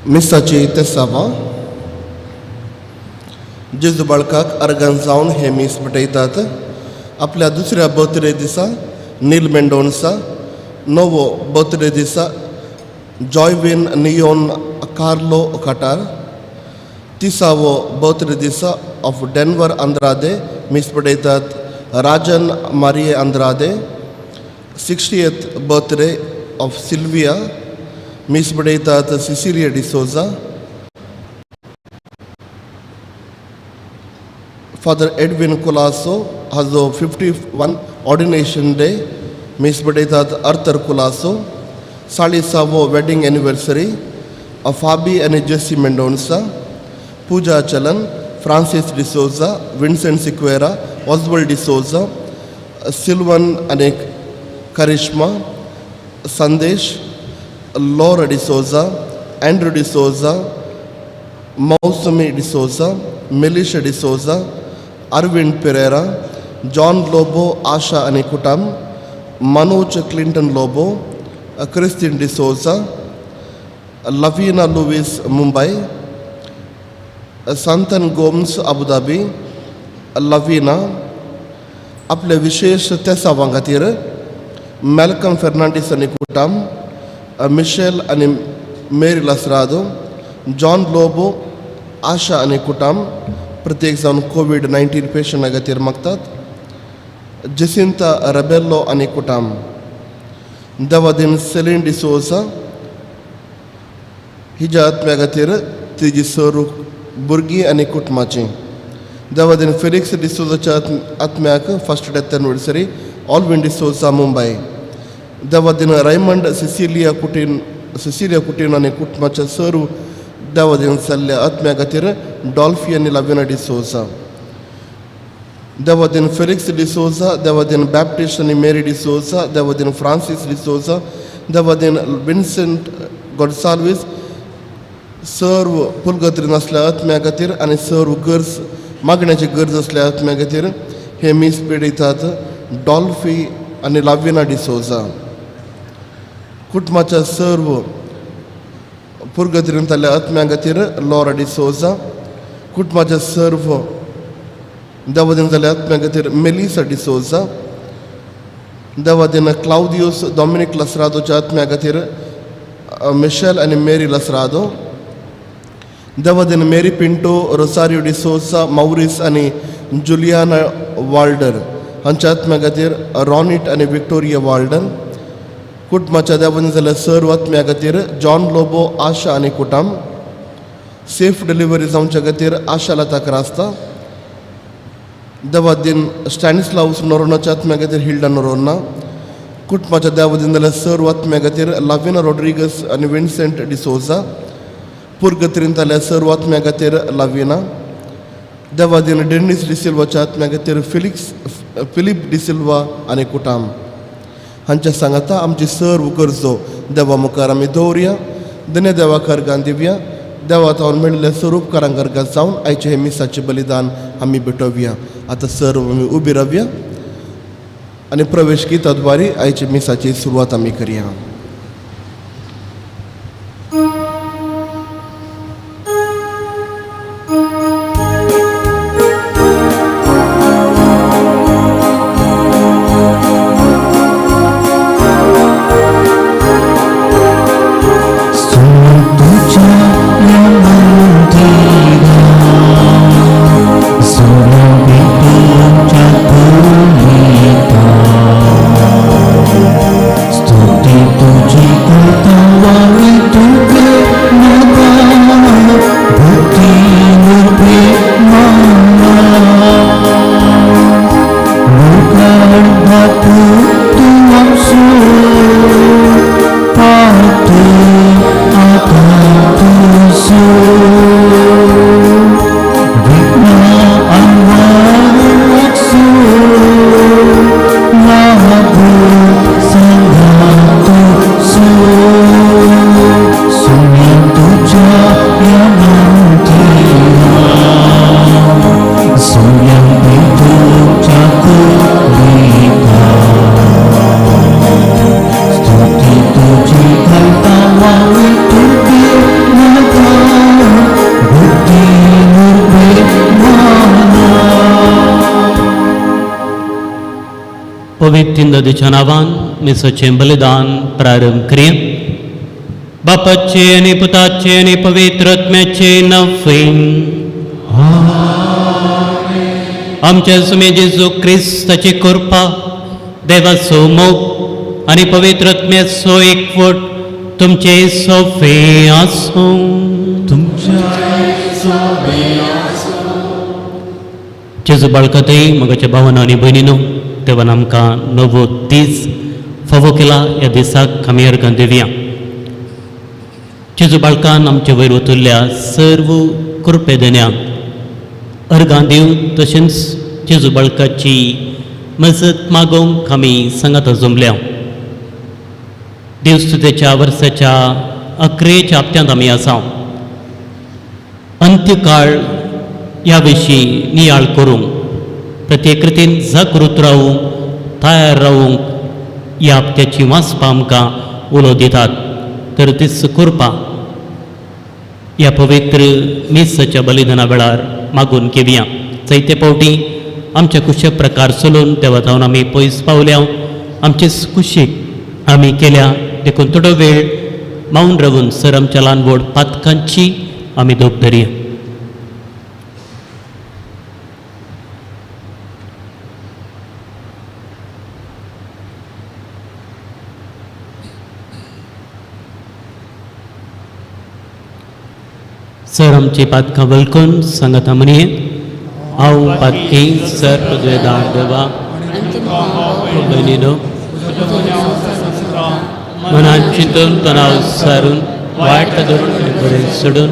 मिसाची तेसावां जेजू बाळकाक अर्गान जावन हें मीस भेटयतात. आपल्या दुसऱ्या बर्थडे दिसा नील मेंडोन्सा, नवो बर्थडे दिसा जॉयवीन नियोन कार्लो कटार, तिसावो बर्थडे दिसा ऑफ डेनवर आंद्रादे मीस भेटयतात Rajan Marie Andrade, 60th birthday of Sylvia मीस भेटयतात Cecilia D'Souza, father Edwin Colaco हाजो 51 ऑर्डिनेशन डे मीस भेटयतात आर्थर कुलासो, चाळिसावो वेडिंग एनिवर्सरी फाबी आनी Jessie Mendonca, Pooja Chalan, Francis D'Souza, Vincent Sequeira, Oswald D'Souza, Sylvan आनी Karishma, Sandesh, Laura D'Souza, Andrew D'Souza, Mausami D'Souza, Melisha D'Souza, Arvind Pereira, John Lobo, Asha आनी कुटाम, Manoj Clinton Lobo, Christine D'Souza, Lavina Luis Mumbai, Santan Gomes Abu Dhabi, Lavina. आपले विशेश तेसावां खातीर Malcolm Fernandes आनी कुटाम, Mitchell आनी Mary लसरादो, John Lobo, आशा आनी कुटाम, प्रत्येक जावन Covid 19 पेशंटा खातीर मागतात. जेसिंता रेबेल्लो आनी कुटाम, देवादीन सेलीन डिसोजा हिज्या आत्म्या खातीर तिजी सर भुरगीं आनी कुटुंबाची. देवादीन फेलिक्स डिसोजाच्या आत्म्याक first death anniversary Alvin D'Souza Mumbai. देवादीन Raymond Cecilia Coutinho, Cecilia Coutinho आनी कुटुंबाच्या सर्व देवादीन जाल्ल्या आत्म्या खातीर डॉल्फी आनी लाविना डिसोजा. देवादीन फेलिक्स डिसोजा, देवादीन बॅप्टिस्ट आनी मेरी डिसोजा, देवादीन फ्रांसीस डिसोजा, देवादीन विन्सेंट गोन्साल्वीस, सर्व पुलगत्रीन आसल्या आत्म्या खातीर आनी सर्व गरज मागण्याची गरज आसल्या आत्म्या खातीर हे मीस पेडयतात डॉल्फी आनी लाविना डिसोजा. कुटुंबाच्या सर्व पुर्गत्रीन जाल्ल्या आत्म्या खातीर लॉरा डिसोजा. कुटुंबाच्या सर्व देवादीन जाल्ल्या आत्म्या खातीर मेलिसा डिसोजा. देवादीन क्लावदियोस डॉमिनीक लसरादोच्या आत्म्या खातीर मिशेल आनी मेरी लसरादो. देवादीन Mary Pinto, Rosario D'Souza, Maurice आनी जुलियाना वाल्डर हांच्या आत्म्या खातीर रॉनिट आनी विक्टोरिया वाल्डन. कुटुंबाच्या देवादीन जाल्ल्या सर्व आत्म्या खातीर जॉन लोबो, आशा आनी कुटाम. सेफ डिलिव्हरी जावच्या खातीर आशा लता क्रास्ता. देवादीन स्टॅनिस्लावस नोरोनाच्या आत्म्या खातीर हिल्डा नोरोना. कुटुंबाच्या देवादीन जाल्ल्या सर्व आत्म्या खातीर लाविना रॉड्रिगस आनी विन्सेंट डिसोजा. पुर्गत्रीन जाल्ल्या सर्व आत्म्या खातीर लाविना. देवादीन डेनिस डिसिल्वाच्या आत्म्या खातीर फिलिक्स फिलीप डिसिल्वा आनी कुटाम. हांच्या सांगाता आमची सर्व गरजो देवा मुखार आमी दवरया. धन्य देवा कर्गान दिवया. देवा तावन मेळिल्ल्या स्वरूपकारां कर्गात जावन आयचें हें मिसाचें बलिदान आमी भेटोवया. आतां सर्व आमी उबी रावया आनी प्रवेश गीता द्वारे आयच्या मिसाची सुरवात आमी करया. तुझ्या या मंदिरा सोन्या भेटीच्या खोलीता, स्तुती तुझी करता वाणी तुगे. पवित्र नदीच्या नांवान मिसाचें बलिदान प्रारंभ करया. बापाचे आनी पुताचे आनी पवित्र आत्म्याचे नांवे. आमच्या सुमे जेजू क्रिस्ताची कृपा, देवाचो मोग आनी पवित्र आत्म्याचो एकवट तुमचे सोफे आसूं. तुमच्या जेजू बाळकातय म्हज्या भावानो आनी भयणीनो, देवान आमकां नवो दीस फावो केला. ह्या दिसाक आमी अर्गां दिवया. जेजू बाळकान आमचे वयर ओतुल्ल्या सर्व कृपे देण्यांक अर्गां दिवन, तशेंच जेजू बाळकाची मजत मागोवंक आमी सांगाता जमल्या. देवस्तुतेच्या वर्साच्या अकरेच्या हप्त्यांत आमी आसा. अंत्यकाळ ह्या विशीं नियाळ करूंक, प्रत्येक रितीन जागृत रावूंक, तयार रावूंक ह्या हप्त्याची वाचपां आमकां उलो दितात. तर तीच कृपा ह्या पवित्र मिसाच्या बलिदाना वेळार मागून घेवया. चैते फावटी आमच्या कुशे प्रकार चलून देवा जावन आमी पयस पावल्या, आमचे कुशीक आमी केल्या. देखून थोडो वेळ मावन रावून सर आमच्या ल्हान व्हड पातकांची आमी दोग धरया. सर आमची पातकां वळखून सांगता म्हणये, हांव पातकी सर पदवेदार देवा भयणीनो, मनात चिंतून तणाव सारून वायट धरून आनी बरें सोडून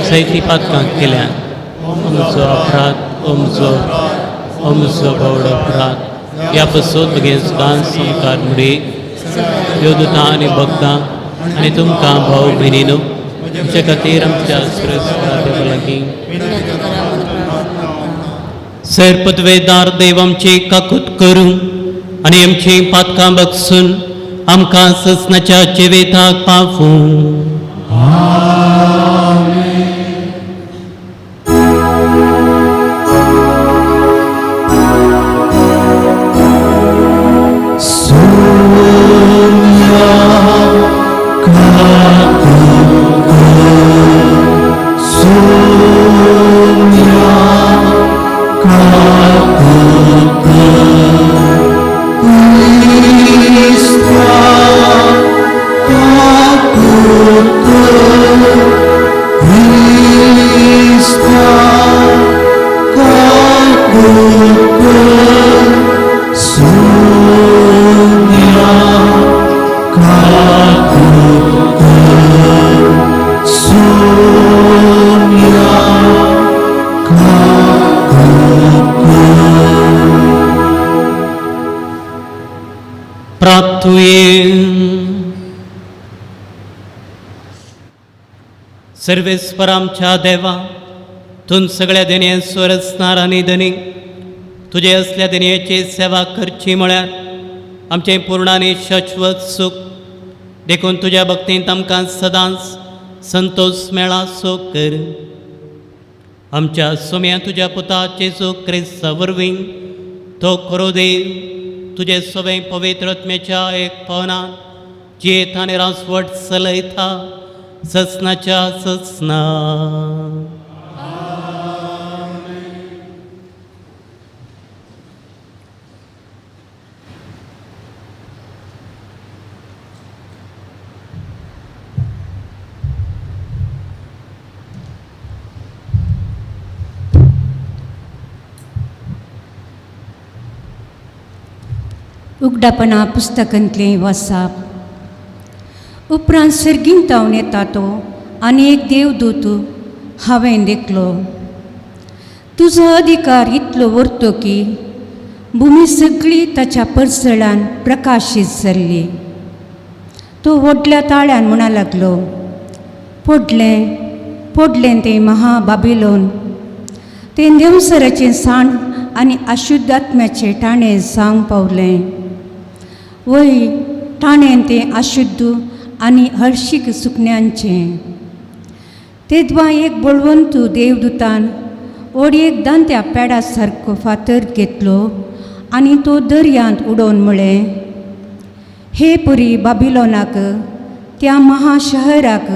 सैती पातकां केल्या. म्हजो अपराध, म्हजो म्हजो भोवड अपराध. ह्या पसून म्हगे सुदान संकार मुडी देवदूतां आनी भक्तां आनी तुमकां भाव भयणीनो तुमचे खातीर आमच्या देवा लागीं. सर पदवेदार देव आमची काकूत करूं आनी आमची पातकां बगसून आमकां ससनाच्या जिविताक पावूं. सर्वेस्पर आमच्या देवा, तूं सगळ्या देणये रचणार आनी धनी, तुजे असल्या देणयेची सेवा करची म्हळ्यार आमचें पूर्ण आनी शाश्वत सूख. देखून तुज्या भक्तींत आमकां सदांच संतोश मेळा सो कर. आमच्या सोम्या तुज्या पुता जेजू क्रिस्ता वरवीं तो खरो देव तुजे सगळे पवित्र आत्म्याच्या एक पवनान जियेता आनी रासवट चलयता ससनाच्या ससना. उगडापणा पुस्तकांतलें वासाप. उपरांत सर्गीन तावन येता तो आनी एक देवदूत हांवें देखलो. तुजो अधिकार इतलो व्हरतो की भुमी सगळी ताच्या परसळान प्रकाशीत जाल्ली. तो व्हडल्या ताळ्यान म्हणा लागलो, पडलें पडलें तें महाबाबिलोन, तें देंवसराचें साण आनी अशुद्ध आत्म्याचें टाणें जावंक पावलें. वय टाणें तें अशुद्ध आनी हळशीक सुकण्यांचें. तेदवा एक बळवंत देवदूतान ओडयेक दांत्या पेडा सारको फातर घेतलो आनी तो दर्यांत उडोवन म्हळें, हे पुरी बाबिलोनाक, त्या महाशहराक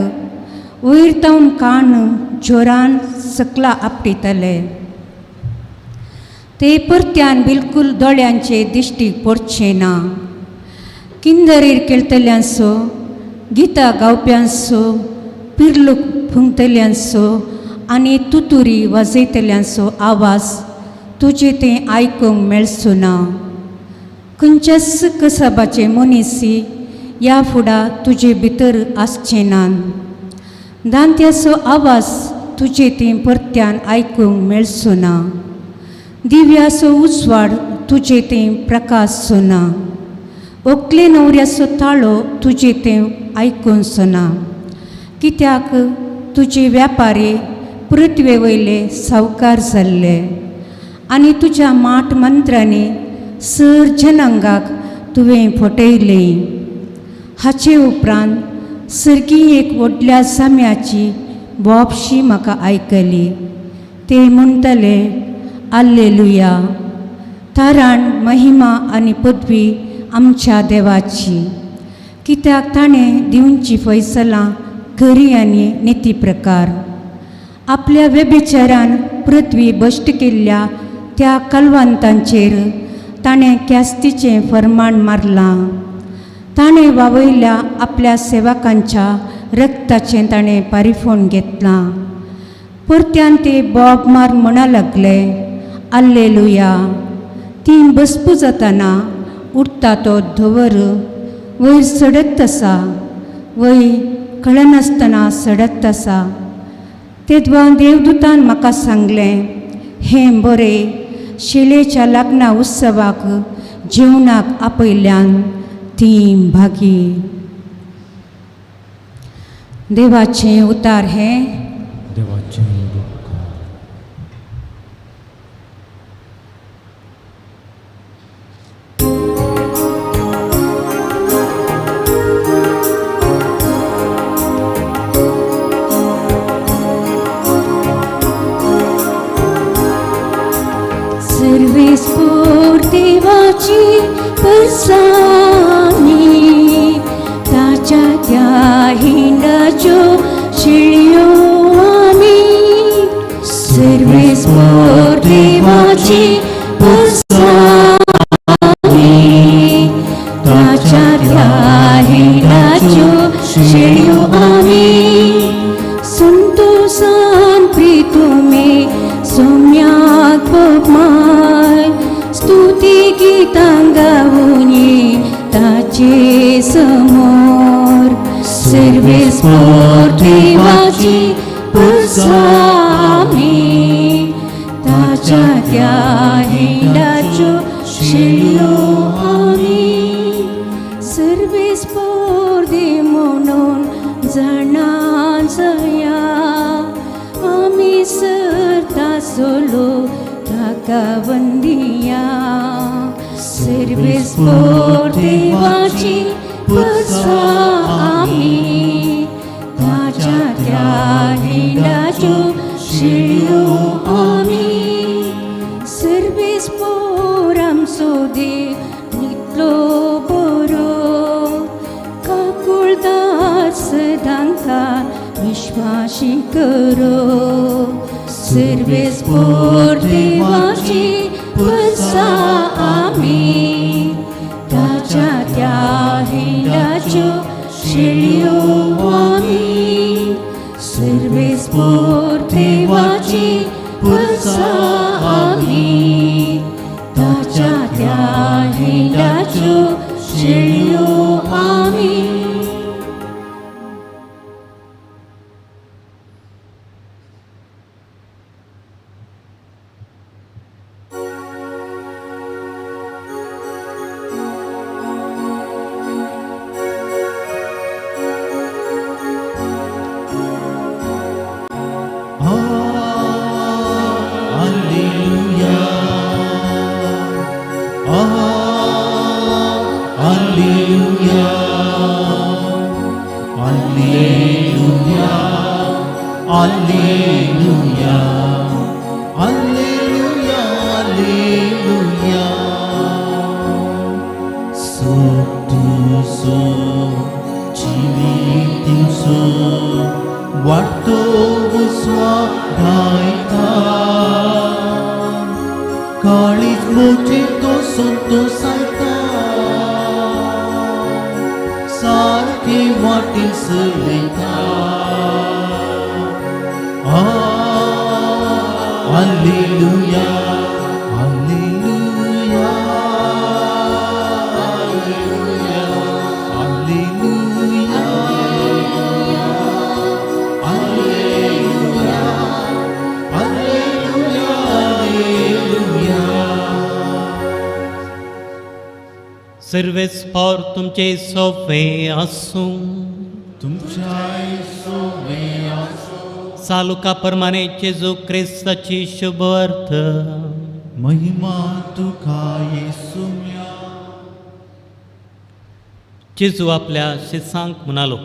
वयर तावन कान जोरान सकला आपटितले. ते परत्यान बिलकूल दोळ्यांचे दिश्टीक पडचें ना. किंदरीर खेळटल्यांचो, गितां गावप्यांचो, पिर्लूक फुंकतल्यांचो आनी तुतुरी वाजयतल्यांचो आवाज तुजें तें आयकूंक मेळचो ना. खंयच्याच कसबाचे मनीसी ह्या फुडा तुजे भितर आसचे ना. दांत्याचो आवाज तुजे तें परत्यान आयकूंक मेळचो ना. दिव्याचो उजवाड तुजे तें प्रकाशचो ना. ओकले न्हवऱ्याचो ताळो तुजे तें आयकूंचो ना. कित्याक तुजे व्यापारी पृथ्वे वयले सावकार जाल्ले आनी तुज्या माट मंत्रांनी सर जनांगाक तुवें फटयलें. हाचे उपरांत सर्गी एक व्हडल्या जाम्याची बोबशी म्हाका आयकली. ते म्हणटले, आल्लेलुया, तारण महिमा आनी पदवी आमच्या देवाची, कित्याक ताणें दिवची फैसलां खरी आनी निती प्रकार. आपल्या व्यभिचारान पृथ्वी भश्ट केल्ल्या त्या कलवंतांचेर ताणें क्यास्तीचें फर्माण मारलां. ताणें वावयल्या आपल्या सेवकांच्या रक्ताचें ताणें पारिफोण घेतलां. परत्यान ते बोब मार म्हणा लागले, आल्लेलुया. ती बसपू जाताना उठता तो धवर वयर सडत आसा, वयर कळनासतना सडत आसा. तेदवा देवदूतान म्हाका सांगलें, हें बरें शिलेच्या लग्ना उत्सवाक जेवणाक आपयल्यान ती भागी. देवाचें उतार हें. देवाचें उपकार. सर्वेस्पोर देवाची परसानी, ताच्या त्या हिंडाच्यो शेळयो आमी. सर्वेस्पोर देवाची परसानी, ताच्या त्या हिंडाच्यो शेळयो आमी. संतोषान प्रितुमे सोम्याक भोगमाय, स्तुती गितां गावुनी ताचे समोर. सर्वेस्पोर देवाची पुरसामी, ताच्या त्या हिंडाच्यो शेळयो आमी. सर्वेस्पोर दे म्हणून जाणा जया, आमी सरता सोलो ताका वंदिया. सर्वेस्पोर देवाची पुरसा आमी, ताच्या त्या हिंडाच्यो शेळयो आमी. सर्वेस्पोर आमचो देव इतलो बरो, काकुळदार सदांका विश्वासी करो. सर्वेस्पोर देवाची पुरसा आमी, ताच्या त्या हिंडाच्यो शेळयो आमी. सर्वेस्पोर देवाची पुरसा आमी, ताच्या त्या हिंडाच्यो शेळयो आमी. Alleluia. Alleluia. Alleluia. Alleluia. Alleluia. Alleluia. Yesu वाडतो उस्वाडायता काळीज मोचे तो संतोसायता सारखे वाटेन चलयता. Alleluia, Alleluia, Alleluia, Alleluia, Alleluia, Alleluia. सर्वेस पावर तुमचे सोफे आसूं. तुमच्या सोवे आसो. सालुका परमाने जेजू क्रिस्ताची शुभवार्थ. महिमा तुका येसुम्या. जेजू आपल्या शिसांक म्हणालो,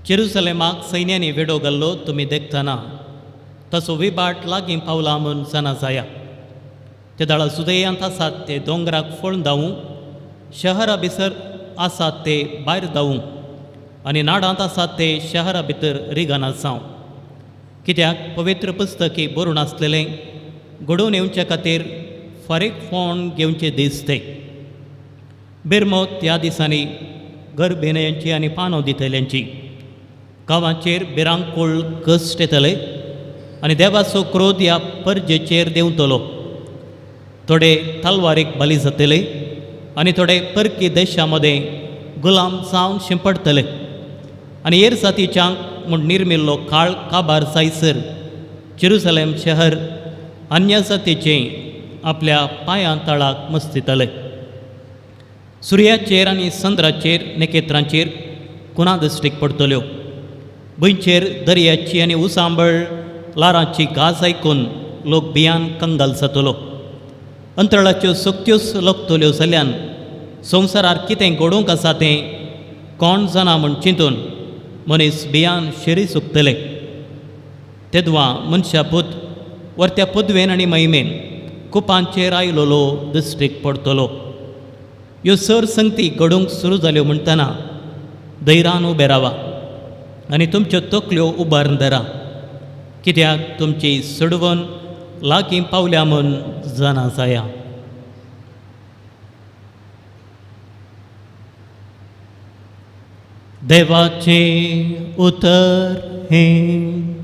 जेरुसलेमाक सैन्यांनी वेडो घाल्लो तुमी देखतना तसो विबाट लागीं पावला म्हूण जाणा जाया. ते दळा सुदयांत आसात ते दोंगराक फळून धांवूं, शहरा भितर आसात ते भायर धांवूं आनी नाडांत आसात ते शहरा भितर रिगना जावं. कित्याक पवित्र पुस्तकी बरोवन आसलेलें घडोवन येवचे खातीर फारीक फोंड घेवचे दीस ते. बिरमोत त्या दिसांनी गर्भिणयांची आनी पानो दितल्यांची. गांवाचेर भिरांकूळ कश्ट येतले आनी देवाचो क्रोध ह्या परजेचेर देंवतलो. थोडे तलवारीक बली जातले आनी थोडे परकी देशा मदें गुलाम जावन शिंपडटले आनी हेर जातीच्यांक म्हूण निर्मिल्लो काळ काबार जायसर जेरुसलेम शहर अन्य जातीचें आपल्या पांयां तळाक मस्तितले. सुर्याचेर आनी चंद्राचेर नखेत्रांचेर कुणा दृश्टीक पडटल्यो. भंयचेर दर्याची आनी उसांबळ लारांची गाज आयकून लोक भियान कंगाल जातलो. अंतराळाच्यो सक्त्योच लकतल्यो जाल्यान संवसारार कितें घडोवंक आसा तें कोण जाणा म्हूण चिंतून मनीस भियान शिरी सुकतले. तेदवा मनशा पूत वरत्या पदवेन आनी महिमेन कुपांचेर आयलोलो दृश्टीक पडटलो. ह्यो सर संगती घडूंक सुरू जाल्यो म्हणटना धैरान उबे रावा आनी तुमच्यो तकल्यो उबारून धरा, कित्याक तुमची सोडवण लागीं पावल्या म्हूण जाणा जाया. देवाचें उतर हें.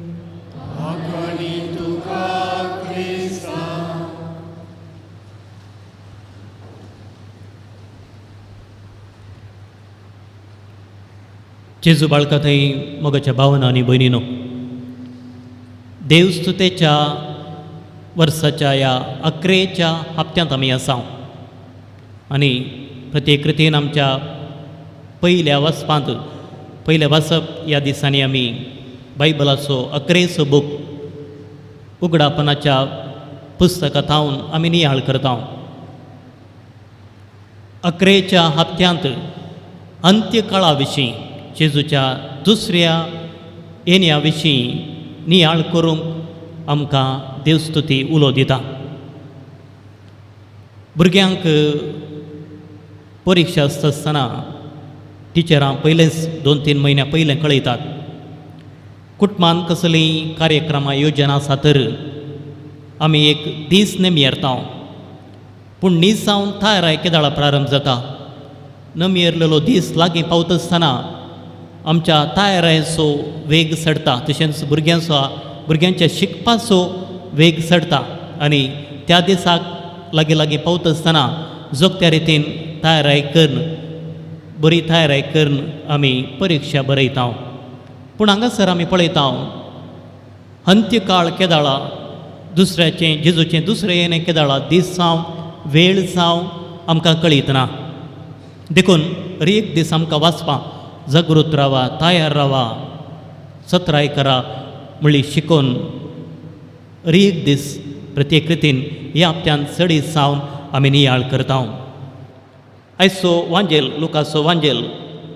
जेजू बाळका थंय मोगाच्या भावना आनी भयणीनो, देवस्तुतेच्या वर्साच्या ह्या अकरेच्या हप्त्यांत आमी आसा आनी प्रत्येक रितीन आमच्या पयल्या वाचपांत पयलें वाचप ह्या दिसांनी आमी बायबलाचो अकरेचो बूक उगडापणाच्या पुस्तकां थावन आमी नियाळ करता. अकरेच्या हप्त्यांत अंत्यकाळा विशीं जेजूच्या दुसऱ्या येण्या विशीं नियाळ करूंक आमकां देवस्तुती उलो दिता. भुरग्यांक परिक्षा आसता आसतना टिचरां पयलेंच 2-3 म्हयन्या पयलें कळयतात. कुटुंबान कसलीं कार्यक्रमां योजना आसा तर आमी एक दीस नेमयेरता, पूण न्हीद जावन तयाराय केदाळा प्रारंभ जाता. नमयेरलेलो दीस लागीं पावता आसतना आमच्या तयारायचो वेग चडटा, तशेंच भुरग्यांच्या शिकपाचो वेग चडटा आनी त्या दिसाक लागीं लागीं पावता आसतना जोगत्या रितीन तयाराय करून बरी तयाराय करून आमी परिक्षा बरयता. पूण हांगासर आमी पळयता अंत्यकाळ केदाळा दुसऱ्याचें जेजूचें दुसरें येणें केदाळा दीस जावं वेळ जावं आमकां कळयतना. देखून हर एक दीस आमकां वाचपाक जागृत रावा, तयार रावा, सत्राय करा म्हणली शिकोवन हर एक दीस प्रत्येक रितीन ह्या हप्त्यान चडीत जावन आमी नियाळ करता. आयचो वांजेल लुकाचो वांजेल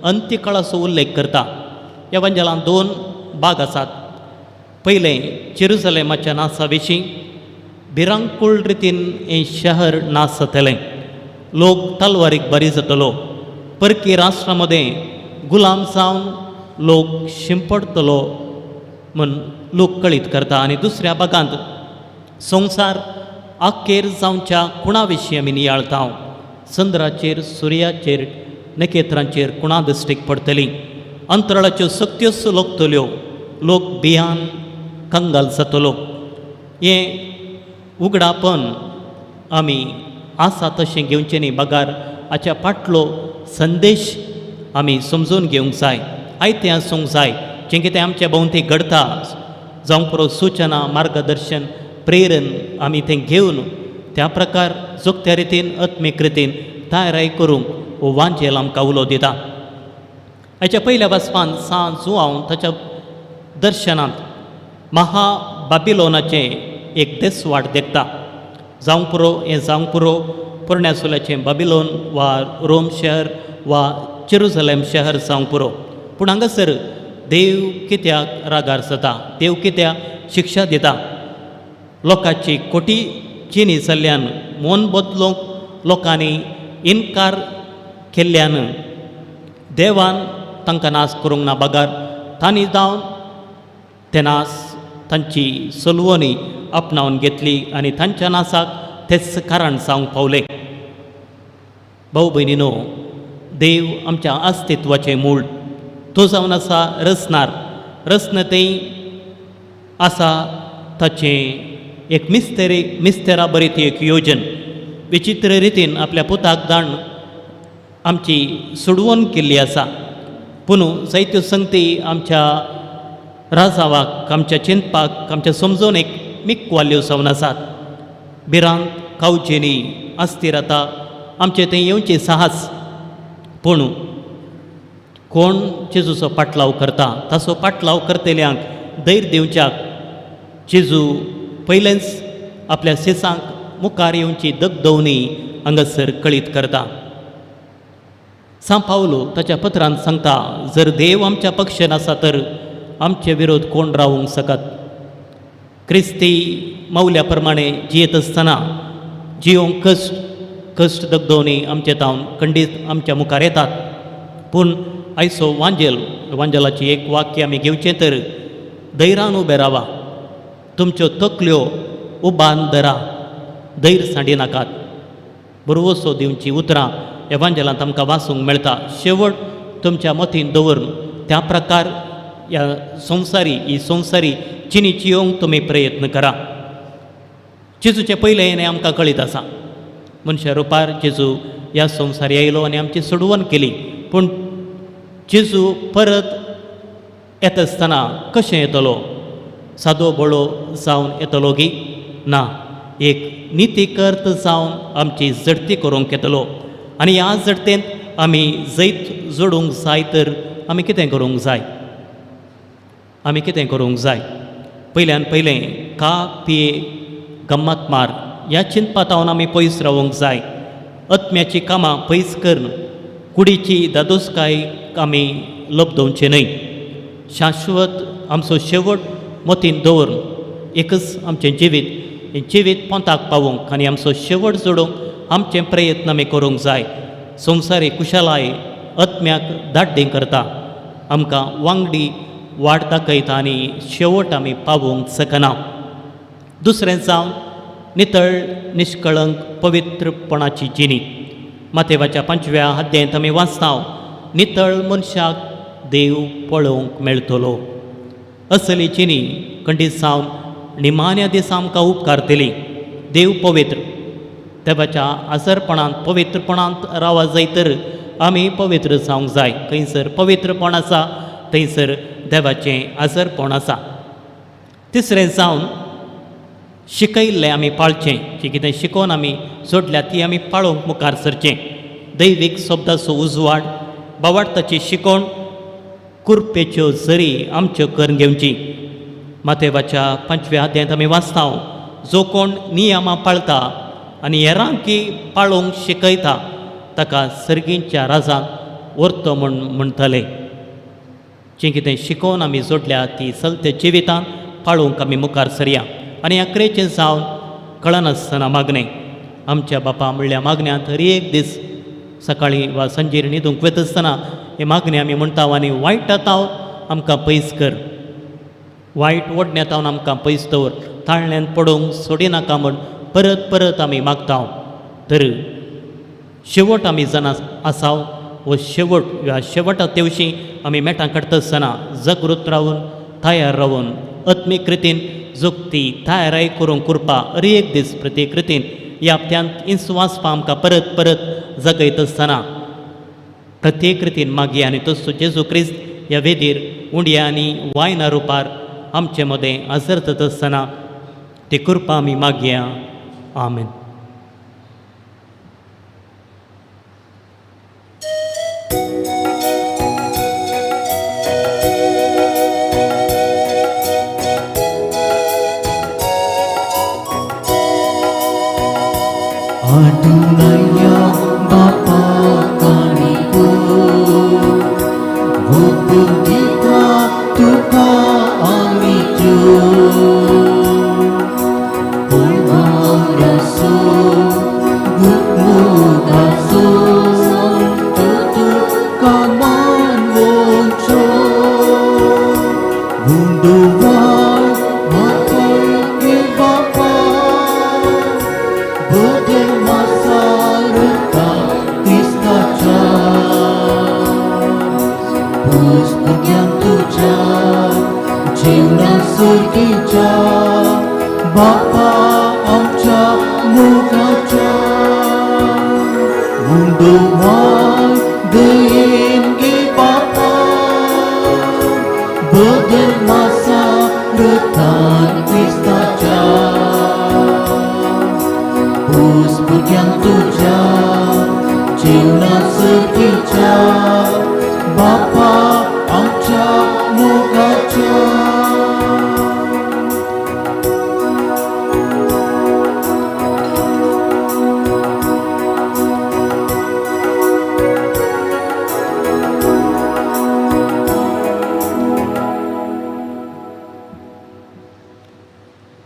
अंत्यकाळाचो उल्लेख करता. ह्या वांजेलान 2 भाग आसात. पयलें जेरुसलेमाच्या नासा विशीं भिरांकूळ रितीन हें शहर नाश जातलें, लोक तलवारीक बरी जातलो, परकी राष्ट्रां मदें गुलाम जावन लोक शिंपडटलो म्हूण लोक कळीत करता आनी दुसऱ्या भागांत संवसार अखेर जावच्या कुणा विशीं आमी नियाळता. चंद्राचेर, सुर्याचेर, नखेत्रांचेर कुणा दृश्टीक पडटली, अंतराळाच्यो सक्त्योच लोकतल्यो, लोक भियान कंगाल जातलो. हें उगडापण आमी आसा तशें घेवचें न्ही, बगार हाच्या फाटलो संदेश आमी समजून घेवंक जाय, आयतें आसूंक जाय. जें कितें आमच्या भोंवती घडता जावंक पुरो सुचना, मार्गदर्शन, प्रेरण आमी तें घेवन त्या प्रकार जोगत्या रितीन आत्मीक रितीन तयाराय करूंक हो वांजेल आमकां उलो दिता. हाच्या पयल्या वाचपान सान जुआंव ताच्या दर्शनांत महा बाबिलोनाचें एक देसवाट देखता. जावंक पुरो हें जावंक पुरो पोरण्या सुल्याचें बाबिलोन वा रोम शहर वा जेरुजलेम शहर जावंक पुरो. पूण हांगासर देव कित्याक रागार जाता, देव कित्याक शिक्षा दिता? लोकांची कोटी चिनी जाल्ल्यान, मन बदलूंक लोकांनी इनकार केल्ल्यान देवान तांकां नाश करूंक ना, बगार तांणी जावन ते नास तांची सलवणी आपणावन घेतली आनी तांच्या नासाक तेच कारण जावंक पावलें. भाव भयणीनो, देव आमच्या अस्तित्वाचें मूळ, तो जावन आसा रचणार. रचना थंय आसा ताचें एक मिस्तेरी मिस्तेरा बरी ती एक योजन विचित्र रितीन आपल्या पुताक दाण आमची सोडवण केल्ली आसा. पूण जायत्यो संगती आमच्या राजावाक, आमच्या चिंतपाक, आमच्या समजवणेक मिकवाल्यो जावन आसात. भिरांत, कावचेनी, अस्थिरता आमचे थंय येवचें साहस. पूण कोण जेजूचो पाटलाव करता ताचो पाटलाव करतल्यांक धैर्य दिवच्याक जेजू पयलेंच आपल्या शिसांक मुखार येवची दगदवणी हांगासर कळीत करता. सांव पावलो ताच्या पत्रान सांगता, जर देव आमच्या पक्षान आसा तर आमचे विरोध कोण रावूंक शकत? क्रिस्ती मौल्या प्रमाणे जियेत आसतना जियोंक कश्ट कश्ट दगदवणी आमचे तावन खंडीत आमच्या मुखार येतात. पूण आयचो वांजेल, वांजेलाची एक वाक्य आमी घेवचें तर धैर्यान उबें रावा, तुमच्यो तकल्यो उबान धरा, धैर्य सांडी नाकात. बरवसो दिवची उतरां ह्या वांजेलांत आमकां वाचूंक मेळटा. शेवट तुमच्या मतीन दवरून त्या प्रकार ह्या संवसारी ही संवसारी चिनीची येवंक तुमी प्रयत्न करा. जेजूचें पयलें हें आमकां कळीत आसा. मनशा रुपार जेजू ह्या संवसार आयलो आनी आमची सोडवण केली. पूण जेजू परत येता आसतना कशें येतलो? सादो बळो जावन येतलो गी? ना, एक नितीकर्त जावन आमची झडती करूंक येतलो. आनी ह्या झडतेंत आमी जैत जोडूंक जाय तर आमी कितें करूंक जाय? आमी कितें करूंक जाय? पयल्यान पयलें खा पिये गम्मत मार ह्या चिंतपातावन आमी पयस रावूंक जाय. आत्म्याचीं कामां पयस करून कुडीची दादोसकाय आमी लब्दोवचें न्हय. शाश्वत आमचो शेवट मतीन दवरून एकच आमचें जिवीत, हें जिवीत पोंताक पावोवंक आनी आमचो शेवट जोडूंक आमचे प्रयत्न आमी करूंक जाय. संवसारी कुशलाय आत्म्याक दाड्डी करता, आमकां वांगडी वाट दाखयता आनी शेवट आमी पावोवंक शकना. दुसरें जावन नितळ निश्कळंक पवित्रपणाची जिणी. मातेवाच्या 5व्या अध्यायांत आमी वाचता, नितळ मनशाक देव पळोवंक मेळटलो. असली जिणी खंडीत जावन निमाण्या दिसा आमकां उपकारतली. देव पवित्र, देवाच्या आसरपणांत पवित्रपणांत रावा जाय तर आमी पवित्र जावंक जाय. खंयसर पवित्रपण आसा थंयसर देवाचें आसरपण आसा. तिसरें जावन शिकयल्लें आमी पाळचें. जें कितें शिकोवन आमी जोडल्या ती आमी पाळोवंक मुखार सरचें. दैवीक शब्दाचो उजवाड, बावाडताची शिकोवण, कुरपेच्यो जरी आमच्यो करून घेवची. मातेवाच्या 5व्या अध्यायांत आमी वाचता, जो कोण नियमां पाळता आनी हेरांकी पाळोवंक शिकयता ताका सर्गींच्या राजांत व्हरतो म्हूण म्हणटले. जें कितें शिकोवन आमी जोडल्या ती चलते जिवितांत पाळोवंक आमी मुखार सरया. आनी अकरेचें जावन कळनासतना मागणें आमच्या बापा म्हणल्या मागण्यांत हर एक दीस सकाळीं वा सांजेर न्हिदूंक वता आसतना हें मागणें आमी म्हणटा आनी वायट आतां आमकां पयस कर, वायट ओडण्यातावन आमकां पयस दवर, ताळण्यान पडूंक सोडिनाका म्हूण परत परत आमी मागता. तर शेवट आमी जाणा आसाव वो शेवट ह्या शेवटा तेवशी आमी मेटां काडटा आसतना जागृत रावन तयार रावन आत्मीक रितीन जोगती तयाराय करूंक कृपा हर एक दीस प्रत्येक रितीन ह्या हप्त्यांत इंस वाचपा आमकां परत परत जगयत आसतना प्रत्येक रितीन मागया. आनी तसो जेजू क्रिस्त ह्या वेदीर उंड्या आनी वायना रुपार आमचे मदें हजर जाता आसतना ती कृपा आमी मागया. आमेन. आडुलाया बापा काणिको भोगून दिता तुका आमी त्यो पळवारासो गुटमुगासो तो तुका मानवोचो गुंडोवाय म्हाका बापा बदल मासारता क्रिस्ताच्या पूज भुरग्यां तुज्या जेवणा सुर्गीच्या बापा आमच्या मोगाच्या मुंडोवाय दयेन गे बापा बदल मासारता क्रिस्ताच्या पूस भुरग्यांक तुज्या जेवणा सर्गीच्या बापा आमच्या मोगाच्या.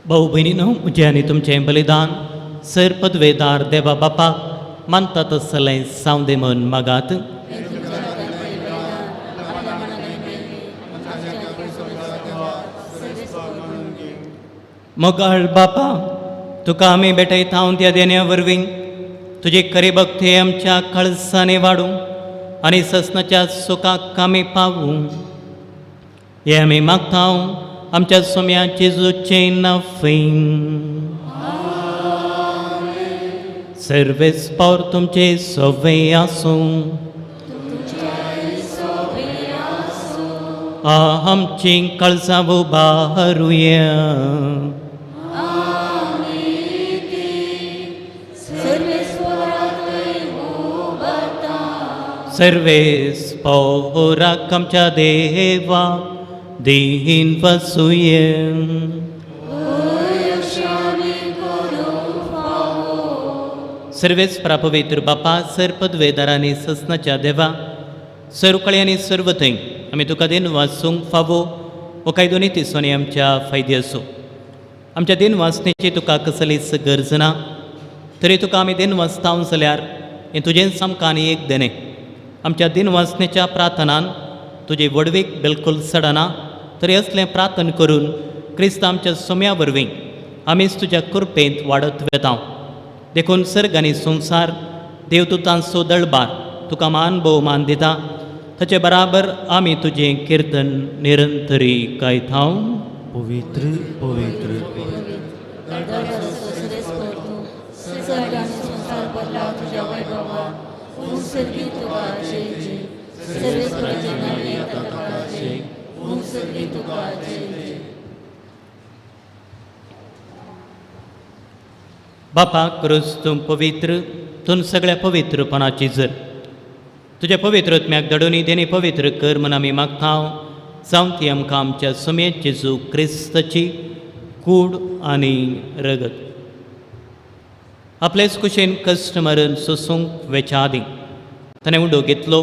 भाऊ भयणीनो, म्हजें आनी तुमचें बलिदान सर पदवेदार देवा बापाक मानता तसलें सावंदे म्हूण मागात. मोगाळ बापा, तुका आमी भेटयता त्या देण्या वरवीं तुजी खरी भक्ती आमच्या कळसांनी वाडूं आनी ससनाच्या सुखाक आमी पावूं हें आमी मागता आमच्या सोम्या जेजूचें नाफीं. सर्वेस पावर तुमचे सवे आसूं. आमची कळसां उबारुया. सर्वेस पौराक आमच्या देवा दीन वसुये. सर्वेस प्रापवित्र बापा सर पदवेदारांनी ससनाच्या देवा सर्वकळे आनी सर्व थंय आमी तुका दिन वाचूंक फावो हो कायदो नी तिसोनी आमच्या फायदे आसूं. आमच्या दिन वाचण्याची तुका कसलीच गरज ना तरी तुका आमी दिन वाचता जाल्यार हें तुजेंच आमकां आनी एक देणें. आमच्या दिन वाचण्याच्या प्रार्थनान तुजी व्हडवीक बिलकूल चडना तरी असलें प्रार्थना करून क्रिस्त आमच्या सोम्या वरवीं आमीच तुज्या कृपेंत वाडत वेता. देखून सर्ग आनी संवसार देवदूतांचो दळबार तुका मान भोवमान दिता ताचे बराबर आमी तुजें किर्तन निरंतरी गायता. पवित्र पवित्र बापा क्रूस तूं पवित्र तूं सगळ्या पवित्रपणाची जर तुज्या पवित्र आत्म्याक धाडून देणे पवित्र कर म्हूण आमी मागता. जावं ती आमकां आमच्या सुमेत जेजू क्रिस्ताची कूड आनी रगत. आपलेच कुशेन कश्ट मरण सोसूंक वेच्या आदीं ताणें उंडो घेतलो,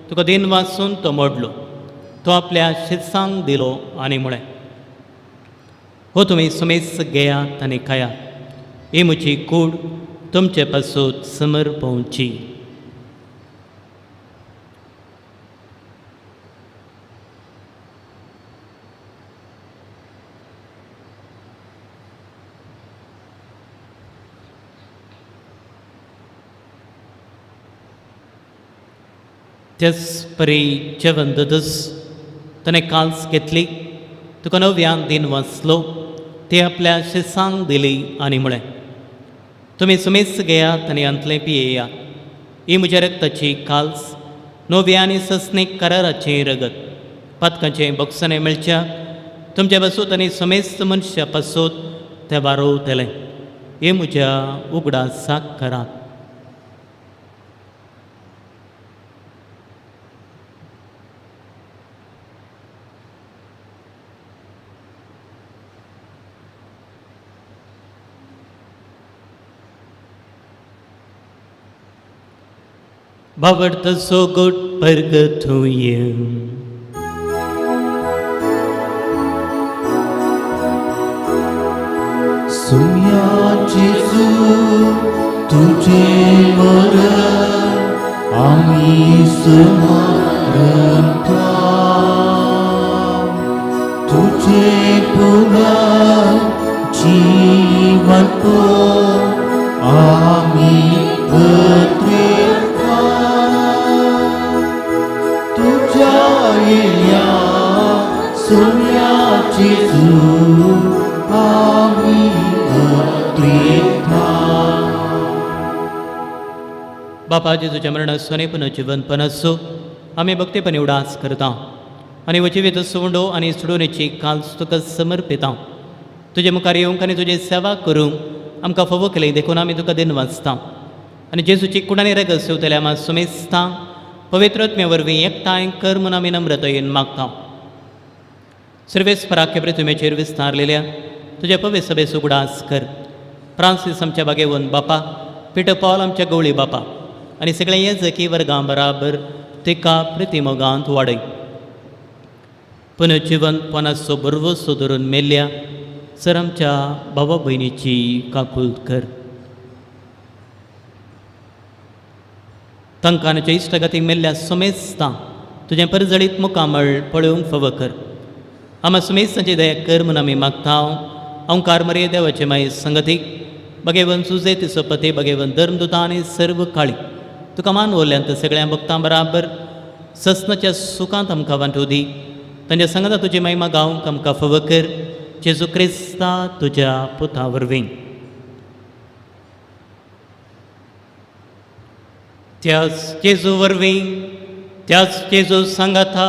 तुका दिन वाचून तो मोडलो, तो आपल्या शिसांक दिलो आनी म्हळें, हो तुमी सुमेस घेयात आनी खायात, ही म्हजी कूड तुमचे पासून समर्पोवची. त्याच परी जेवण ददस ताणें काल्स घेतली, तुका नव्यान दिन वाचलो, ते आपल्या शिसांक दिली आनी म्हळें, तुमी सुमेस्त घेयात आनी हांतलें पियेयात. ही म्हज्या रक्ताची काल्स, नव्या आनी सस्नीक कराराचें रगत, पातकांचें बोगसणें मेळच्या तुमच्या पासूत आनी समेस्त मनशां पासूत तें वारोवतलें. हें म्हज्या उगडासाक करात. बाबडतो गोट परगतूय सुम्या जेजू तुझे मरण आमी स्मरता, तुझे पुनः जीवन आमी पत्रेता, तुझ्या येया सुम्या जेजू आमी पत्रेता. बापा जेजूच्या मरणासो आनी पुनर्जिवनपण आसो आमी भक्तीपणी उडास करता आनी वचिवीत सुवंडो आनी सोडोवणेची काल्स तुका समर्पिता. तुजे मुखार येवंक आनी तुजी सेवा करूंक आमकां फावो केली देखून आमी तुका दिन वाचता आनी जेजूची कुडानी रगत सेवतल्या आमा सुमेस्ता पवित्र आत्म्या वरवीं एकठांय कर म्हूण आमी नम्रतायेन मागता. सर्वेस्पराख्या पृथ्वीचेर विस्तारलेल्या तुज्या पवित्र सभेचो उगडास कर. फ्रांसीस आमच्या बागेवन बापा, पिटर पॉल आमच्या गवळी बापा आनी सगळे येजकी वर्गां बराबर तिका प्रतिमोगांत वाडय. पुनर्जिवनपणाचो बरवसो धरून मेल्ल्या सर आमच्या भावा भयणीची काकूल कर. तांकां आनी इश्टागतीक मेल्ल्या सुमेस्तां तुजें परजळीत मुखामळ पळोवंक फावो कर. आमा सुमेस्तांची दया कर म्हूण आमी मागता. ओंकार मरे देवाचे माय संगतीक बगेवन सुजे तिसो पती बगेवन धर्मदुतां आनी सर्व काळी तुका मान उरल्यांत सगळ्या भक्तां बराबर ससनाच्या सुखांत आमकां वांटू दी. तांच्या संगता तुजी महिमा गावंक आमकां फावो कर. जेजू क्रिस्ता तुज्या पुता वरवीं. त्याच जेजू वरवीं, त्याच जेजू सांगाता,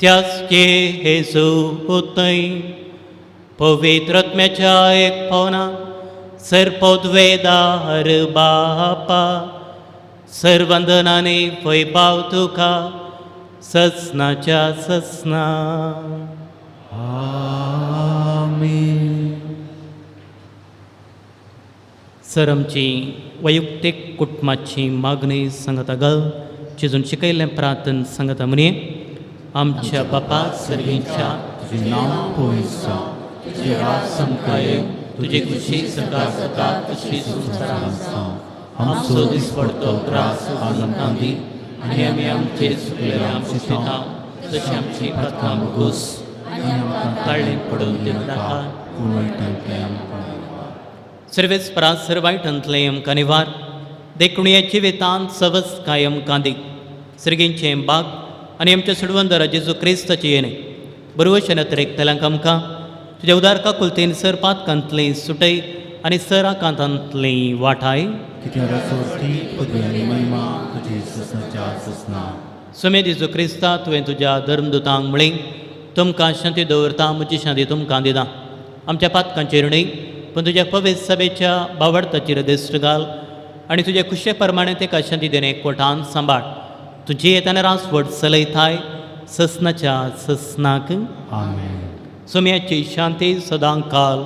त्याच जेजू होतय पवित्र आत्म्याच्या एक पावना सर्पोद्वेदार बापा सर्वंदनाने वैभाव तुका ससनाच्या ससना. आमेन. सर आमची वैयक्तीक कुटुंबाची मागणी सांगता गल चिजून शिकयल्लें प्रार्थन सांगता म्हणये. आमच्या बापा सर्गींच्या तुजें नांव पवित्र जावं, तुजें राज आमकां येवं, तुजी खुशी सदा जाता तशी संवसारांत जावं. आमचो दिसपडतो ग्रास आज आमकां दी आनी आमी आमचे चुकलेल्या पुसयता तशी आमची पातकां भोगोस आनी आमकां ताळ्ळें पडून दिवं नाका. पूण वायटांतलें आमकां निवार. सर्वेस्परा सर वायटांतलें आमकां निवार देखून ह्या जिवितांत सवस आमकां दी. सर्गींचें बाग आनी आमच्या सोडवंदरा जेजू क्रिस्ताची येणें बरवशें नतरेक आमकां तुज्या उदार काकुलतेन सर पातकांतलें सुटय आनी सर आकांतांतलें वाठाय. कित्याक रासवती पदवी आनी महिमा तुजी ससनाच्या ससना. सुमे जेजू क्रिस्ता तुवें तुज्या धर्मदुतांक म्हळें, तुमकां शांती दवरता, म्हजी शांती तुमकां दिता. आमच्या पातकांचेर न्हय पूण तुज्या पवित्र सभेच्या बावडताचेर दिश्ट घाल आनी तुज्या खुशे प्रमाणे तेका शांती देणे कोटान सांबाळ. तुजी येताना रासवट चलयताय ससनाच्या ससनाक. आमेन. सोम्याची शांती सदां काल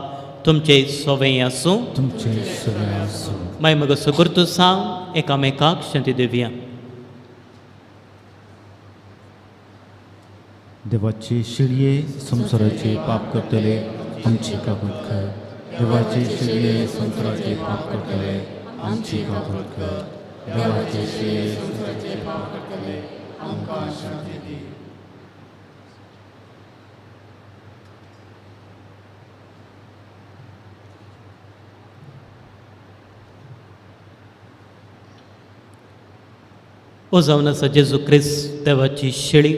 तुमचे सोवें आसूं. तुमचे सगळे आसूं. मागीर मगो सुकुर्तू सांग एकामेकाक शांती दिवया. देवाचे शिळये संवसाराचे पाप करतले आमची काकूट कर. देवाचे शिळये संवसाराचे पाप करतले आमची काकूट कर. देवाचे शिळये संवसाराचे पाप करतले आमकां शांती दी. ओ जावन आसा जेजू क्रिस्त देवाची शेळी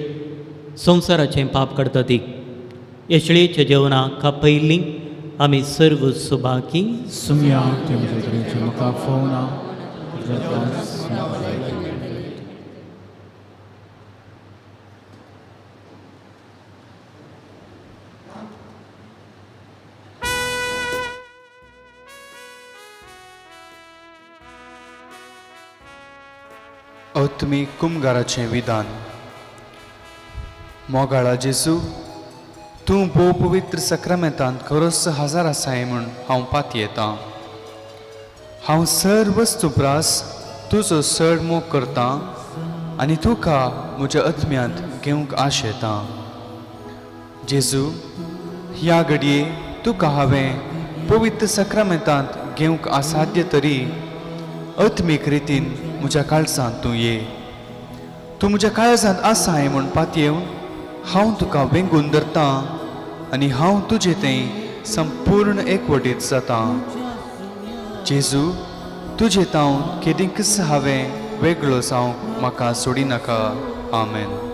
संवसाराचें पाप काडटा ती ह्या शेळयेच्या जेवणाक पयलीं आमी सर्व सुबाकी सुम्या तुमचे तरेचे म्हाका फोवना तुज्या दास आत्मीक कुमगाराचें विधान. मोगाळा जेजू, तूं भोव पवित्र सक्रामेंतांत खरोच हजार आसाय म्हूण हांव पातयेतां. हांव सर वस्तू प्रास तुजो चड मोग करतां आनी तुका म्हज्या आत्म्यांत घेवंक आश येता. जेजू, ह्या घडये तुका हांवें पवित्र सक्रामेंतांत घेवंक असाध्य तरी आत्मीक रितीन म्हज्या काळजांत तूं ये. तूं म्हज्या काळजांत आसाय म्हूण पातयेवन हांव तुका वेंगून धरतां आनी हांव तुजे थंय संपूर्ण एकवटीत जातां. जेजू, तुजे तावन केदींकच हांवें वेगळो जावंक म्हाका सोडिनाका. आमेन.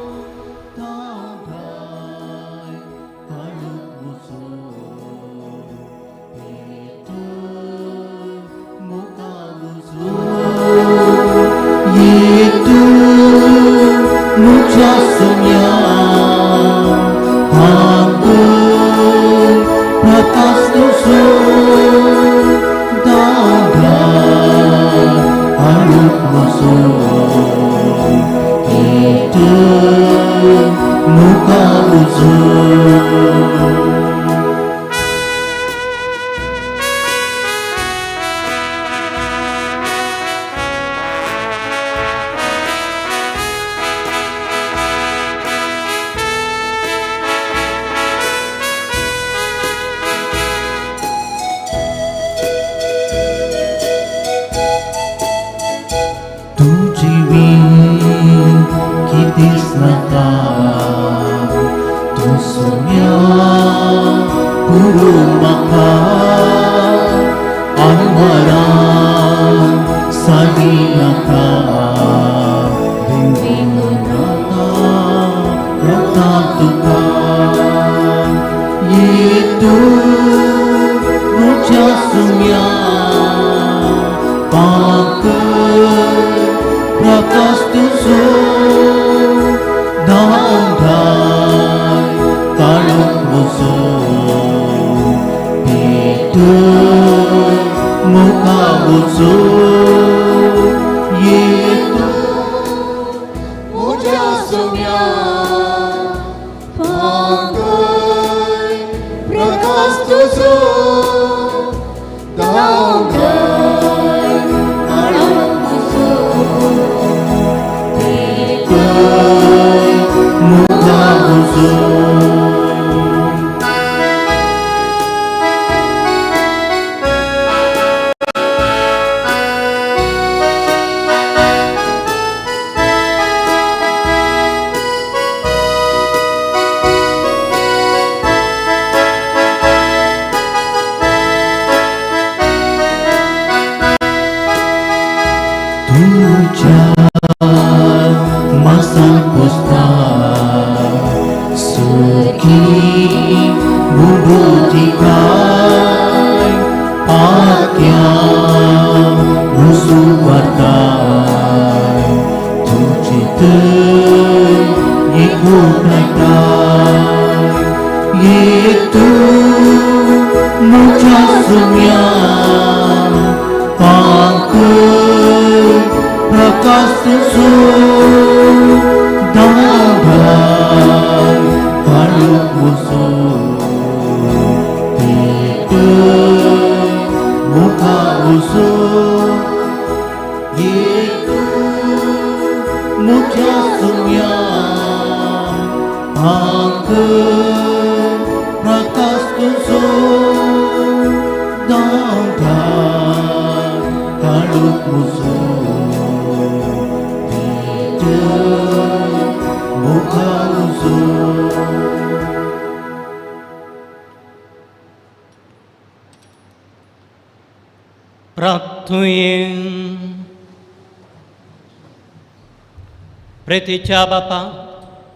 प्रेतीच्या बापा,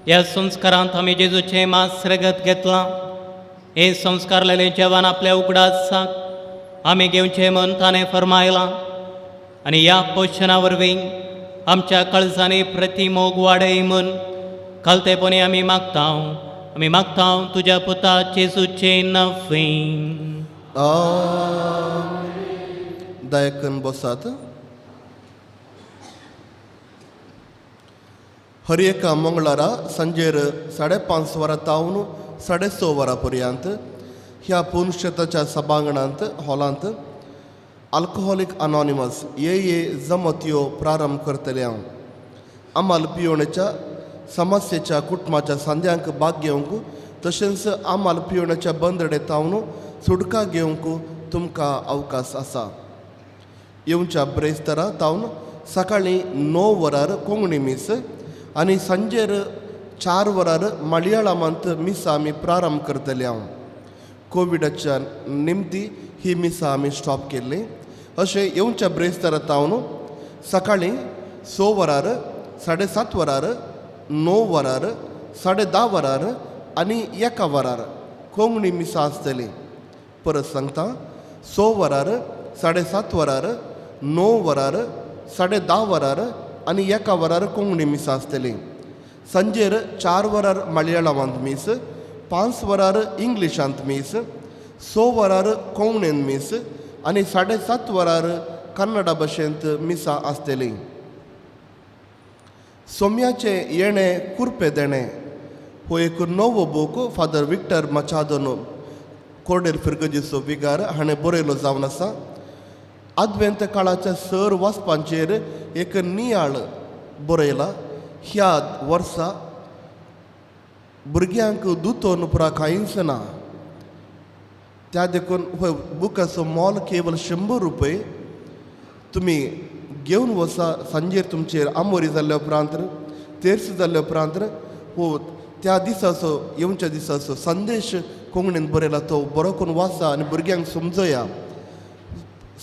ह्या संस्कारांत आमी जेजूचें मांस रगत घेतलां. हे संस्कारलेलें जेवण आपल्या उगडासाक आमी घेवचें म्हूण ताणें फर्मायलां आनी ह्या पोशणा वरवीं आमच्या कळसांनी प्रतिमोग वाडय म्हूण खालतेपणी आमी मागता. आमी मागता तुज्या पुता जेजूचें नफीं. दायकन बसात. हर एका मंगळारा सांजेर 5:30 वरां तावन 6:30 वरां पर्यंत ह्या पुनशताच्या सभांगणांत हॉलांत आल्कोहोलीक अनॉनिमस ए ए जमत्यो प्रारंभ करतले. हांव आमाल पियोण्याच्या समस्येच्या कुटुंबाच्या सांद्यांक भाग घेवंक तशेंच आमाल पियोण्याच्या बंदडे तावन सुटका घेवंक तुमकां अवकाश आसा. येवच्या ब्रेस्तारा तावन सकाळीं 9 वरार कोंकणी मीस आनी सांजेर 4 वरार मलयाळमांत मिसां आमी प्रारंभ करतले. हांव कोविडाच्या निमती ही मिसां आमी स्टॉप केल्ली. अशें येवच्या ब्रेस्तारा तावन सकाळीं 6 वरार, 7:30 वरार, 9 वरार, 10:30 वरार आनी 1 वरार कोंकणी मिसां आसतली. परत सांगता, 6 वरार, 7:30 वरार, 9 वरार, 10:30 वरार आनी 1 वरार कोंकणी मिसां आसतली. सांजेर 4 वरार मलयाळमांत मीस, 5 वरार इंग्लिशांत मीस, 6 वरार कोंकणीन मीस आनी 7:30 वरार कन्नडा भाशेंत मिसां आसतली. सोम्याचें येणें कुरपे देणें हो एक नवो बूक फादर विक्टर मचादोन कोर्डेल फिर्गजीचो विगार हाणें बरयलो जावन आसा. आदवेंत काळाच्या सर वाचपांचेर एक नियाळ बरयला. ह्या वर्सा भुरग्यांक दुतोन पुरा कांयच ना, त्या देखून हो बुकाचो मोल केवल 100 रुपये. तुमी घेवन वसा. सांजेर तुमचेर आमोरी जाल्ल्या उपरांत, तेर्स जाल्ल्या उपरांत हो त्या दिसाचो येवच्या दिसाचो संदेश कोंकणीन बरयला तो बरो करून वाचा आनी भुरग्यांक समजया.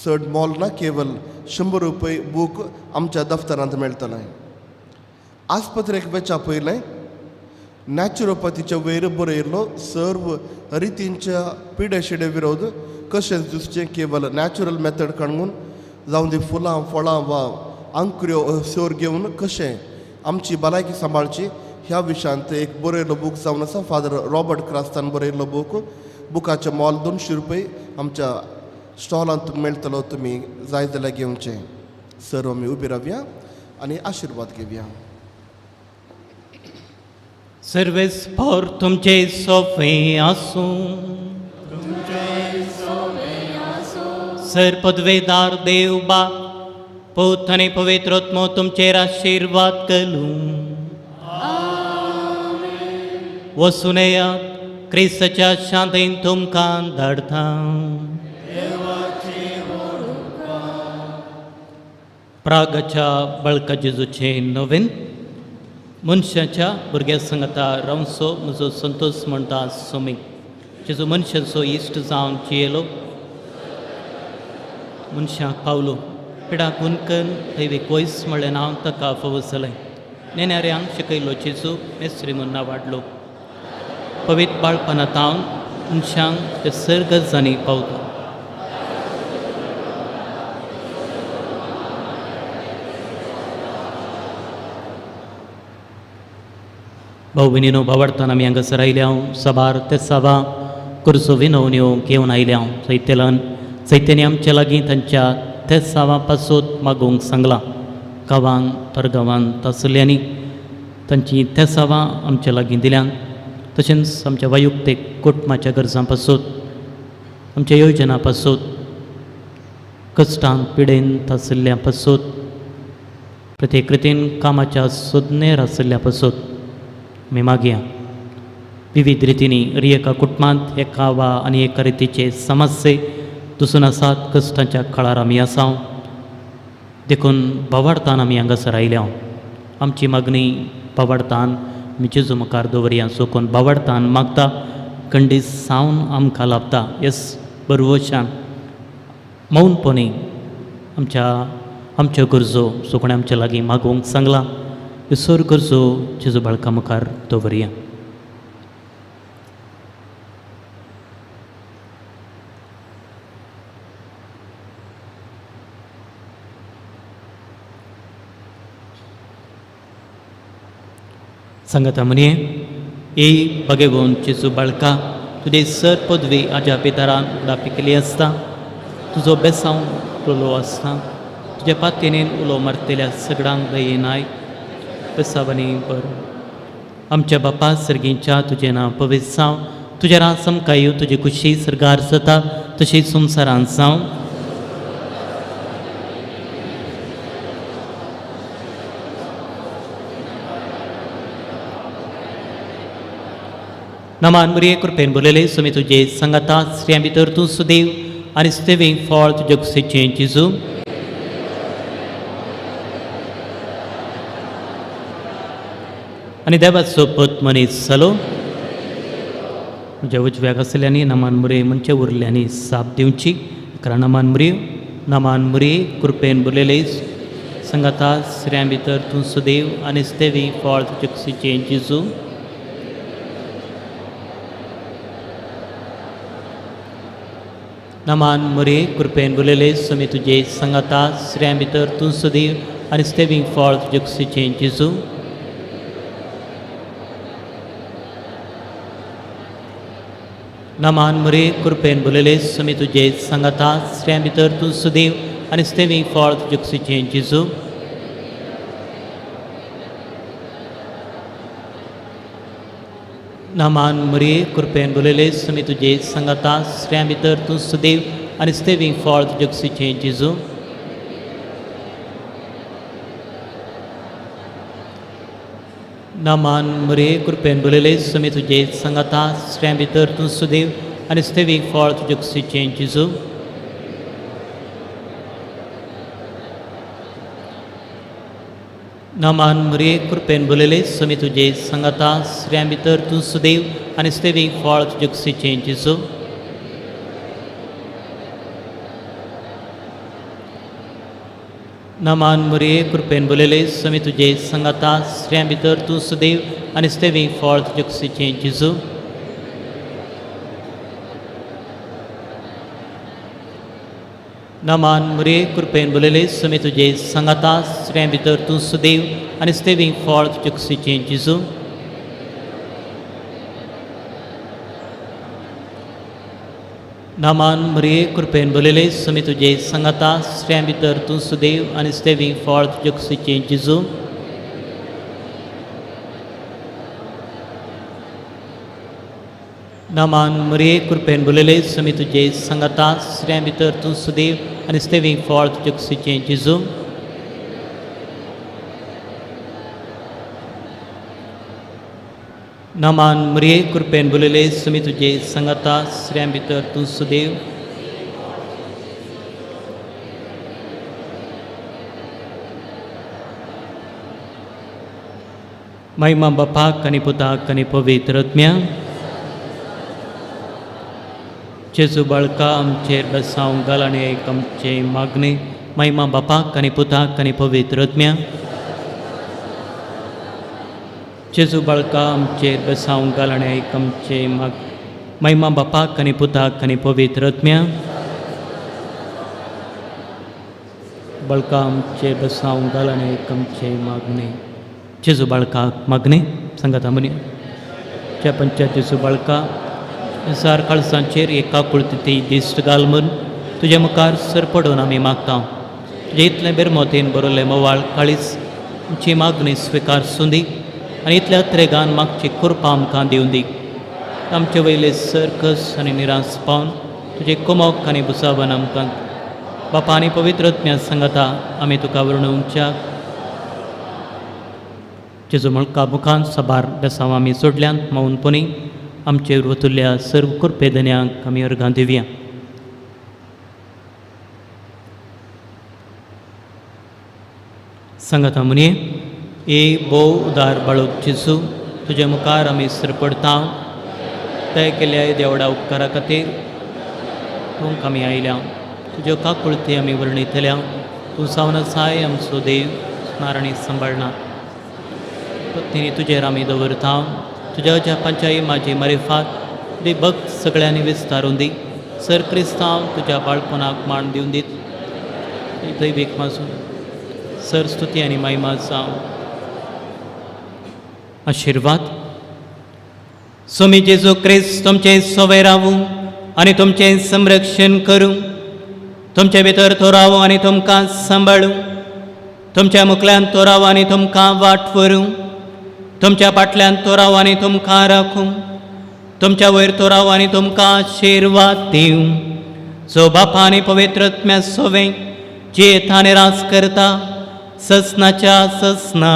चड मोल ना, केवल 100 रुपये बूक आमच्या दफ्तरांत मेळटलें. आस्पत्रेक वेच्या पयलें नॅचरोपॅथीच्या वयर बरयल्लो सर्व रितींच्या पिडेशिडे विरोध कशें झुजचें केवल नॅचरल मेथड काडून जावं दी फुलां फळां वा आंकऱ्यो सोर घेवन कशें आमची भलायकी सांबाळची ह्या विशयांत एक बरयल्लो बूक जावन आसा. फादर रॉबर्ट क्रास्तान बरयल्लो बूक. बुकाचें मोल 200 रुपये आमच्या स्टॉलांत मेळटलो. तुमी जाय जाल्यार घेवचें. सर्व आमी उबी रावया आनी आशिर्वाद घेवया. सर्वेस पावर तुमचे सोफे आसूं. सर पदवेदार देव बाप पूत आनी पवित्र आत्मो तुमचेर आशिर्वाद करूं. वसून येयात, क्रिस्ताच्या शांतीन तुमकां धाडटा. प्रागाच्या बळका जेजूचें नवीन मनशाच्या भुरग्या संगता रावचो म्हजो संतोष म्हणटा सोमी. जेजू मनशाचो इश्ट जावन जियेलो, मनशाक पावलो, पिडा गुणकन दैवीक वयस म्हळ्ळें नांव ताका फावो जालें. नेणाऱ्यांक शिकयलो जेजू मेस्त्री म्हूण नांव वाडलो. पवित्र बाळपणा तावन मनशांक ते सर्ग जाणी पावता. भाऊ भयणीनो, भावार्थान आमी हांगासर आयल्या हांव सबार ते साबा कुर्सो विनवण्यो घेवन आयल्या हांव. सैत्यलान सैत्यानी आमच्या लागीं तांच्या तेसांवा पासून मागूंक सांगलां. गांवांत परगांवांत आसल्यांनी तांचीं तेसांवां आमच्या लागीं दिल्यान, तशेंच आमच्या वैयक्तीक कुटुंबाच्या गरजां पासून, आमच्या योजना पासून, कश्टांत पिडेन आशिल्ल्या पासून, प्रत्येक रितीन कामाच्या सोदनेर आशिल्ल्या पासून आमी मागया. विविध रितींनी एका कुटुंबांत एका वा आनी एका रितीचे समस्ये दुसून आसात. कश्टांच्या काळार आमी आसा, देखून भावार्थान आमी हांगासर आयल्या. आमची मागणी भावार्थान आमी जेजू मुखार दवरया. चोकून भावार्थान मागता खंडीत सावन आमकां लाभता. येस बरवशान मौनपणी आमच्या आमच्यो गरजो सुकणें आमच्या लागीं मागूंक सांगलां. ह्यो सर गरजो जेजू बाळका मुखार दवरया. सांगाता म्हणये ए बगेगोन जेजू बाळका तुजे सर पदवी आज्या पितरान उगडापी केली आसता, तुजो बेसांव उलो आसता, तुज्या पातयेन उलो मारतल्या सगळ्यांक दयेन आयक बेसांवांनी बरो. आमच्या बापा सर्गींच्या तुजें नांव पवित्र जावं, तुजें राज आमकां येवं, तुजी खुशी सर्गार जाता तशी संवसारांत जावं. नमान मुरये कृपेन बोलयले सुमी तुजे सांगाता स्त्रियां भितर तूं सुदेव आनी सुदेवी फळ तुजे कुशीचें जेजू. आनी देवाचो पूत मनीस जालो म्हज्या उजव्याक आसल्यांनी नमान मुरये म्हणचे उरल्यांनी साप दिवची. कारण नमान मुरये नमान मुरये कृपेन बोलयले सांगाता स्त्रियां भितर तूं सुदेव आनी सुदेवी फळ तुजे कुशीचें जेजू. नमान मुरये कृपेन बोलयले सुमी तुजे सांगाता स्त्रियां भितर तूं सुदेव आनी सुदेवी फळ तुजे कुशीचें जेजू. नमान मुरये कृपेन बोलयले सुमी तुजे सांगाता स्त्रियां भितर तूं सुदेव आनी सुदेवी फळ तुजे कुशीचें जेजू. नमान मुरये कृपेन बोलयले सुमी तुजे सांगाता स्त्रियां भितर तूं सुदेव आनी सुदेवी फळ तुजे कुशीचें जेजू. नमान मुरये कृपेन बोलयले सुमी तुजे सांगाता स्त्रियां भितर तूं सुदेव आनी सुदेवी फळ तुजे कुशीचें जेजू. नमान मुरये कृपेन बोलयले सुमी तुजे सांगाता स्त्रियां भितर तूं सुदेव आनी सुदेवी फळ तुजे कुशीचें जेजू. नमान मुरये कृपेन बोलयले सुमी तुजे सांगाता स्त्रियां भितर तूं सुदेव आनी सुदेवी फळ तुजे कुशीचें जेजू. नमान मुरये कृपेन बोलयले सुमी तुजे सांगाता स्त्रियां भितर तूं सुदेव आनी सुदेवी फळ तुजे कुशीचें जेजू. नमान मुरये कृपेन बोलयले सुमी तुजे सांगाता स्त्रियां भितर तूं सुदेव आनी सुदेवी फळ तुजे कुशीचें जेजू. नमान मुरये कृपेन बोलयले सुमी तुजे सांगाता स्त्रियां भितर तूं सुदेव आनी सुदेवी फळ तुजे कुशीचें जेजू. नमान मुरये कृपेन बोलयले सुमी तुजे सांगाता स्त्रियां भितर तूं सुदेव महिमा बापाक आनी पुताक आनी पवित्र आत्म्याक. जेजू बाळका आमचेर बेसांव घाल आनी एक आमचें मागणें. महिमा बापाक आनी पुताक आनी पवित्र आत्म्याक. जेजू बाळका आमचेर बेसांव घाल आनी एक आमचें माग महिमा बापाक आनी पुताक आनी पवित्र आत्म्याक. बाळका आमचेर बेसांव घाल आनी एक आमचें मागणें. जेजू बाळकाक मागणें सांगाता म्हणी च्या पंचा जेजू बाळका सार काळसांचेर एका कुळती दिश्ट घाल म्हूण तुज्या मुखार सरपडून आमी मागता. तुजें इतलें बेरमोतेन बरोवलें मोवाळ काळीज आमची मागणी स्विकार सुंदी आनी इतल्या त्रेगान मागची कृपा आमकां दिवं दी. आमचे वयले सर्कस आनी निराश पावन तुजे कुमोक आनी बुसावन आमकां बापा आनी पवित्र आत्म्या सांगाता आमी तुका वर्णुवच्या जेजू मुळका मुखान सबार बेसांव आमी सोडल्यान मौनपणी आमचेर वतुल्ल्या सर्व कृपे धन्यांक आमी अर्गां दिवया. सांगाता मुनये ए भोव उदार बाळूक जेजू तुज्या मुखार आमी सरपडता. तय केल्या देवडा उपकारा खातीर तूं आमी आयल्या तुज्यो काकुळती आमी वर्णितल्या. तूं जावन आसाय आमचो देव स्मारणी सांबाळना. पत्नीनी तुजेर आमी दवरता. तुज्या अजापांच्याय म्हाजी मारिफात तुजी भक्त सगळ्यांनी विस्तारून दी. सर क्रिस्तांव तुज्या बाळपणाक मान दिवन दीत दैवीक माजून सर स्तुती आनी महिमा जावं. आशिर्वाद. स्वामी जेजू क्रिस्त तुमचें सोवे रावूं आनी तुमचें संरक्षण करूं. तुमचे भितर तो रावूं आनी तुमकां सांबाळूं. तुमच्या मुखल्यान तो रावूं आनी तुमकां वाट व्हरूं. तुमच्या फाटल्यान तो रावूं आनी तुमकां राखूं. तुमच्या वयर तो रावूं आनी तुमकां आशिर्वाद दिवं. जो बापा आनी पवित्र आत्म्या सोवे जियेता आनी राज करता ससनाच्या ससना.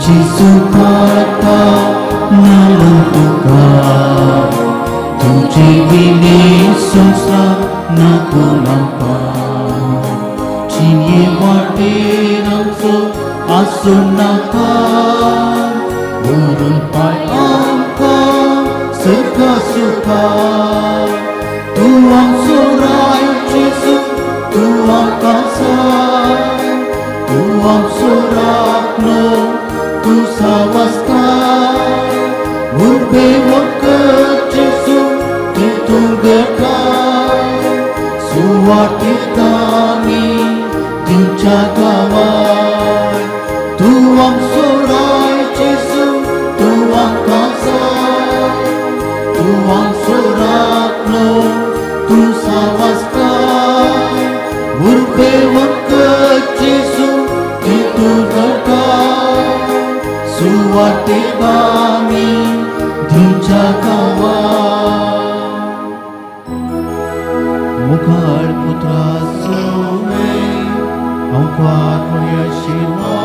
जेजू पापा नामन तुका तुझे विने संसार नाको म्हाका. जिणे वाटेर आमचो आसूं नाका व्हरून पांय आमकां सुखा सुखा. तूं आमचो राय जेजू तूं आमकां जाय. तूं आमचो राखणो तूं सावस्ताय. उर्बे वखद जेजू तितूं घटाय. सुवातेत आमी दिवच्या गांवाय. तूं आमचो राय जेजू तूं आमकां जाय. तूं आमचो राखणो तूं सावस्ताय. उर्बे वखद जेजू तितूं घटाय. सुवातेत आमी दिवच्या गांवाय. मुखार पुत्रा सोवे अंकार आशिर्वाद.